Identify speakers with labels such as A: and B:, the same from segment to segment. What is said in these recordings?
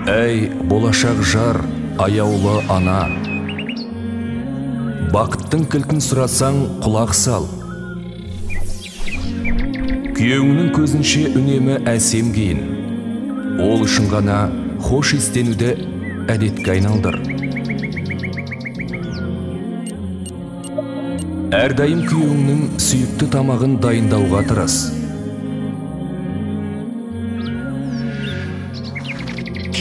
A: Әй, болашақ жар, аяулы ана, бақыттың кілтін сұрасаң, құлақ сал. Күйеуіңнің көзінше үнемі әсем киін. Ол үшін ғана хош иістенуді әдетке айналдыр. Әрдайым күйеуіңнің сүйікті тамағын дайындауға тырыс.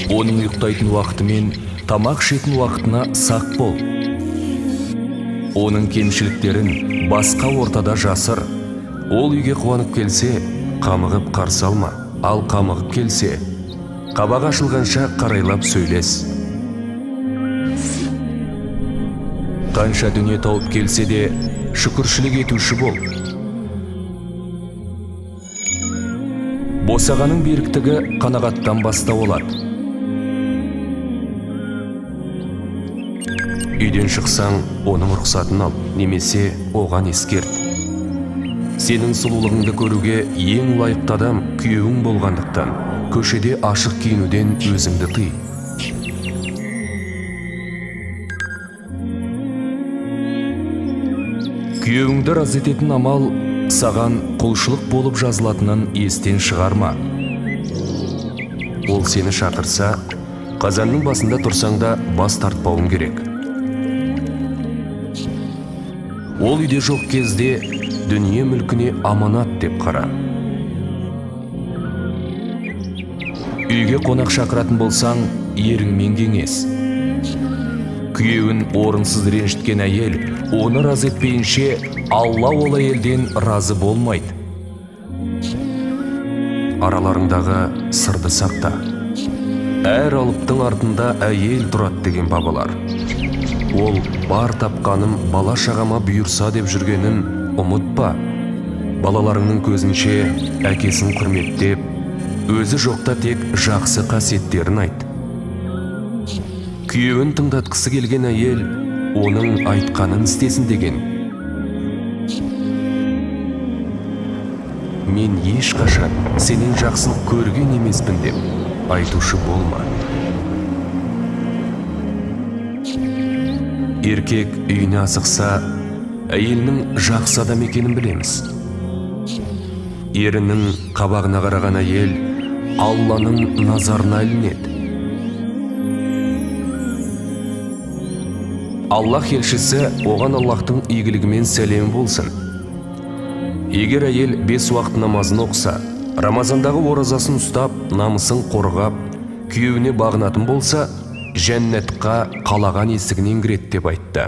A: Оның ұйықтайтын уақыты мен тамақ ішетін уақытына сақ бол. Оның кемшіліктерін басқа ортада жасыр. Ол үйге қуанып келсе, қамығып қарсы алма, ал қамығып келсе, қабағы ашылғанша қарайлап сөйлес. Қанша дүние тауып келсе де, шүкіршілік етуші бол. Босағаның беріктігі қанағаттан бастау алады. Үйден шықсаң, оның рұқсатын ал, немесе оған ескерт. Сенің сұлулығыңды көруге ең лайықты адам күйеуің болғандықтан, көшеде ашық киінуден өзіңді тый. Күйеуіңді разы ететін амал саған құлшылық болып жазылатынын естен шығарма. Ол сені шақырса, қазанның басында тұрсаң да бас тартпауың керек. Ол үйде жоқ кезде дүние мүлкіне аманат деп қара. Үйге қонақ шақыратын болсаң, еріңмен кеңес. Күйеуін орынсыз ренжіткен әйел, оны разы етпейінше, Алла ол әйелден разы болмайды. Араларыңдағы сырды сақта. Әр алыптың артында әйел тұрады деген бабалар. Ол бар тапқаным бала шағама бұйырса деп жүргенін ұмытпа. Балаларыңның көзінше әкесін құрметтеп, өзі жоқта тек жақсы қасиеттерін айт. Күйеуін тыңдатқысы келген әйел оның айтқанын істесін деген. Мен ешқашан сенен жақсылық көрген емеспін деп айтушы болма. Еркек үйіне асықса, әйелінің жақсы адам екенін білеміз. Ерінің қабағына қараған әйел Алланың назарына ілінеді. Аллах елшісі оған Аллахтың игілігімен сәлем болсын. Егер әйел 5 уақыт намазын оқыса, Рамазандағы оразасын ұстап, намысын қорғап, күйеуіне бағынатын болса, жәннатқа қалаған есігінен кіреді деп айтты.